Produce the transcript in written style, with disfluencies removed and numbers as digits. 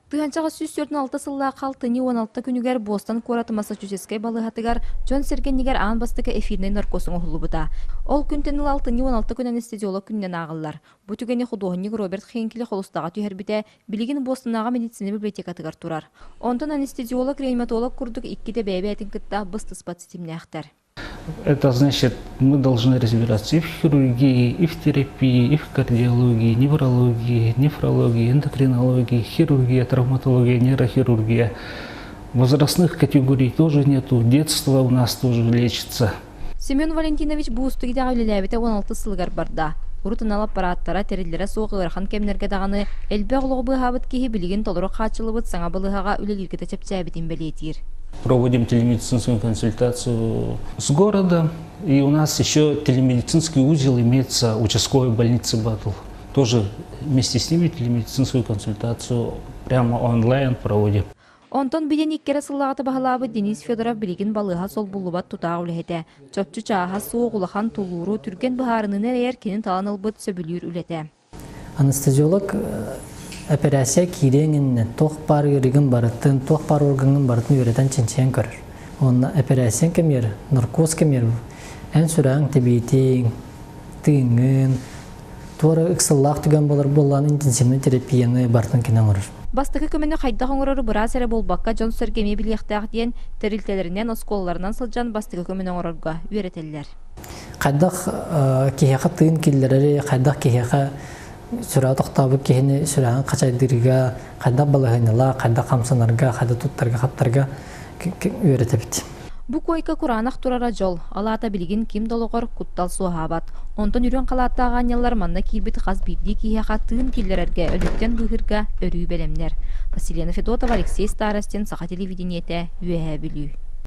1946 сыллаахха алтынньы 16 күнүгэр Бостон куорат Массачусетскай балыыһатыгар дьон-сэргэ иннигэр аан бастакы эфирнэй наркоз оҥоһуллубута. Ол күнтэн ыла алтынньы 16 күн анестезиолог күнүнэн ааҕыллар. Бу түгэни худуоһунньук Роберт Хенкли холустаҕа түһэрбитэ билигин Бостоннааҕы медицина библиотекатыгар турар. Онтон анестезиолог-реаниматолог курдук иккитэ бэйэ-бэйэтин кытта быстыспат ситимнээхтэр. Это значит, мы должны разбираться и в хирургии, и в терапии, и в кардиологии, неврологии, нефрологии, эндокринологии, хирургия, травматология, нейрохирургия. Возрастных категорий тоже нету, детство у нас тоже лечится. Семен Валентинович бу уустук идэҕэ үлэлээбитэ 16 сылыгар барда. Урут анал аппарааттара, тэриллэрэ суох ыарахан кэмнэргэ даҕаны элбэх олоҕу быыһаабыт киһи билигин толору хааччыллыбыт саҥа балыыһаҕа үлэлииргэ да чэпчээбитин бэлиэтиир. Проводим телемедицинскую консультацию с города. И у нас еще телемедицинский узел имеется участковой больницы Батл. Тоже вместе с ними телемедицинскую консультацию прямо онлайн проводим. Онтон билин икки эрэ сыллааҕыта баһылаабыт Денис Федоров билигин балыыһа солбуллубат тутаах үлэһитэ. Чопчу чааһа суох улахан тулууру, түргэн быһаарыныыны эрэйэр кини талан ылбыт сөбүлүүр үлэтэ. Анестезиолог эпэрээссийэ киириэҥ иннинэ туох баар ыарыыгын барытын, туох баар органын барытын үөрэтэн чинчийэн көрөр. Уонна эпэрээссийэҥ кэмигэр, наркоз кэмигэр эн сүрэҕиҥ тэбиитиҥ, тыыҥҥын, туора ыксаллаах түгэн буолар буоллаҕына интенсивнай терапияны барытын кини оҥорор. Бастакы көмөнү хайдах оҥорору быраас эрэ буолбакка дьон-сэргэ эмиэ билиэхтээх диэн тэрилтэлэринэн, оскуолаларынан сылдьан бастакы көмөнү оҥорорго үөрэтэллэр. Хайдах киһиэхэ тыын киллэрэри, хайдах киһиэхэ сүрэҕэ тохтообут киһини сүрэҕин хачайдыырга, хайдах балаһыанньалаах, хайдах хамсанарга, хайдах туттарга-хаптарга үөрэтэбит. Бу куойка кураанах турара дьол, ол аата билигин ким да олоҕор куттал суоһаабат. Онтон үрүҥ халааттаах аанньаллар манна киирбит хас биирдии киһиэхэ тыын киллэрэргэ, өлүүттэн быыһыырга өрүү бэлэмнэр. Василена Федотова, Алексей Старостин, Саха телевидениетэ, Үөһээ Бүлүү.